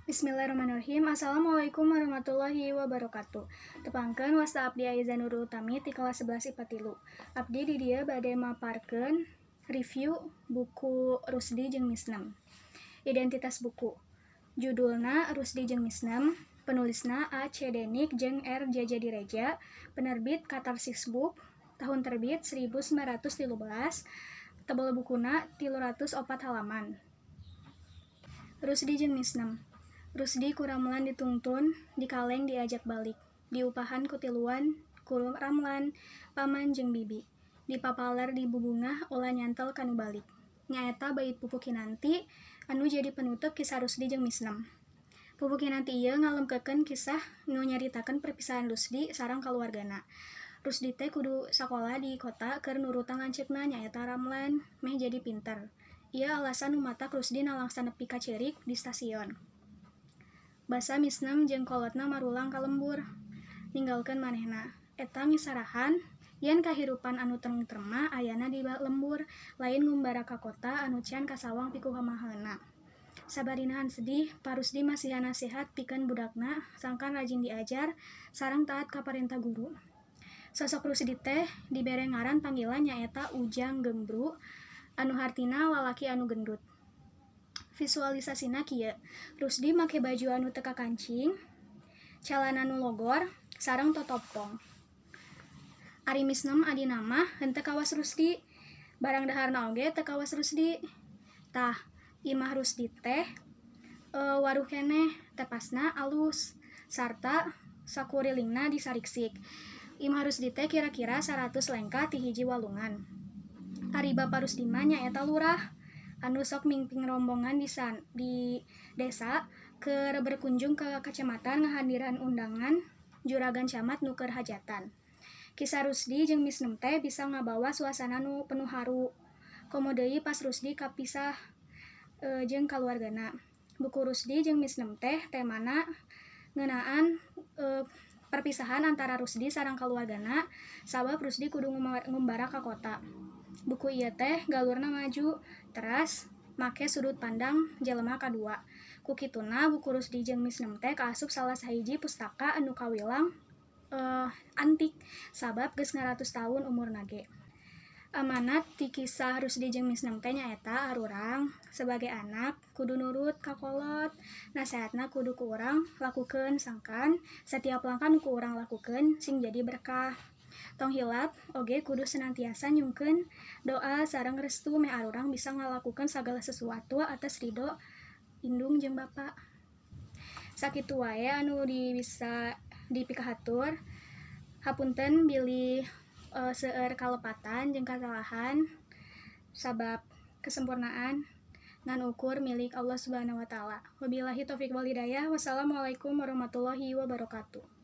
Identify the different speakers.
Speaker 1: Bismillahirrahmanirrahim. Assalamualaikum warahmatullahi wabarakatuh. Tepangkeun, wasta abdi Aiza Nurul Utami ti kelas 11 IPA 3. Abdi di dieu bade maparkeun review buku Rusdi jeung Misnem. Identitas buku. Judulna Rusdi jeung Misnem, penulisna A. C. Denik jeung R. Djajadiredja, penerbit Katarsis Book, tahun terbit 1913, tebel bukuna 304 halaman. Rusdi jeung Misnem. Rusdi ku Ramlan ditungtun, dikaleng, diajak balik. Diupahan ku tiluan, ku Ramlan, paman jeung bibi. Dipapaler, dibubungah, ulah nyantel ka nu balik. Nyaeta bait Pupuh Kinanti anu jadi penutup kisah Rusdi jeung Misnem. Pupuh Kinanti ieu ngalengkekeun kisah nu nyaritakeun perpisahan Rusdi sareng kaluargana. Rusdi teh kudu sakola di kota keur nurutan lanceukna, nyaeta Ramlan, meh jadi pinter. Ieu alasan nu matak Rusdi nalangsa nepi ka ceurik di stasion. Basa Misnem jeung kolotna marulang ka lembur, ninggalkeun manehna. Eta ngisarahan yen kahirupan anu tentrem mah ayana di lembur, lain ngumbara ka kota anu can kasawang pikukumaheunna. Sabari nahan sedih, Pa Rusdi masihan nasihat pikeun budakna sangkan rajin diajar sareng taat ka parentah guru. Sosok Rusdi teh dibere ngaran panggilan, nyaeta Ujang Gembru, anu hartina lalaki anu gendut. Visualisasina kieu: Rusdi make baju anu teu kakancing, calana nu logor, sareng totopong. Ari Misnem adina mah henteu kawas Rusdi, barang daharna oge teu kawas Rusdi. Tah, imah Rusdi teh waruh keneh, tepasna alus, sarta sakurilingna disariksik. Imah Rusdi teh kira-kira 100 lengkah ti hiji walungan. Ari Bapa Rusdi mah nyaeta lurah anu sok mimpin rombongan di desa keur berkunjung ke kecamatan ngahadiran undangan juragan camat nu keur hajatan. Kisah Rusdi jeung Misnem teh bisa ngabawa suasana nu penuh haru. Komo deui pas Rusdi kapisah jeung kaluargana. Buku Rusdi jeung Misnem teh temana ngeunaan perpisahan antara Rusdi sareng kaluargana sabab Rusdi kudu ngumbara ka kota. Buku ieu teh galurna maju teras make sudut pandang jelema kadua. Ku kituna, buku Rusdi jeung Misnem teh kaasup salah sahiji pustaka anu kawilang antik sabab geus ngaratus tahun umurna ge. Amanat ti kisah Rusdi jeung Misnem teh nyaeta arurang sebagai anak kudu nurut ka kolot, nasehatna kudu ku urang lakukeun sangkan setiap langkah nu ku urang lakukeun sing jadi berkah. Tong hilap oge kudu senantiasa nyungkeun doa sareng restu meh arurang bisa ngalakukeun sagala sesuatu atas ridho indung jeung bapa. Sakitu wae anu bisa dipikahatur. Hapunten bilih seueur kalepatan jeung kasalahan, sabab kesempurnaan ngan ukur milik Allah Subhanahu wa Taala. Wabillahi taufik wal hidayah. Wassalamualaikum warahmatullahi wabarakatuh.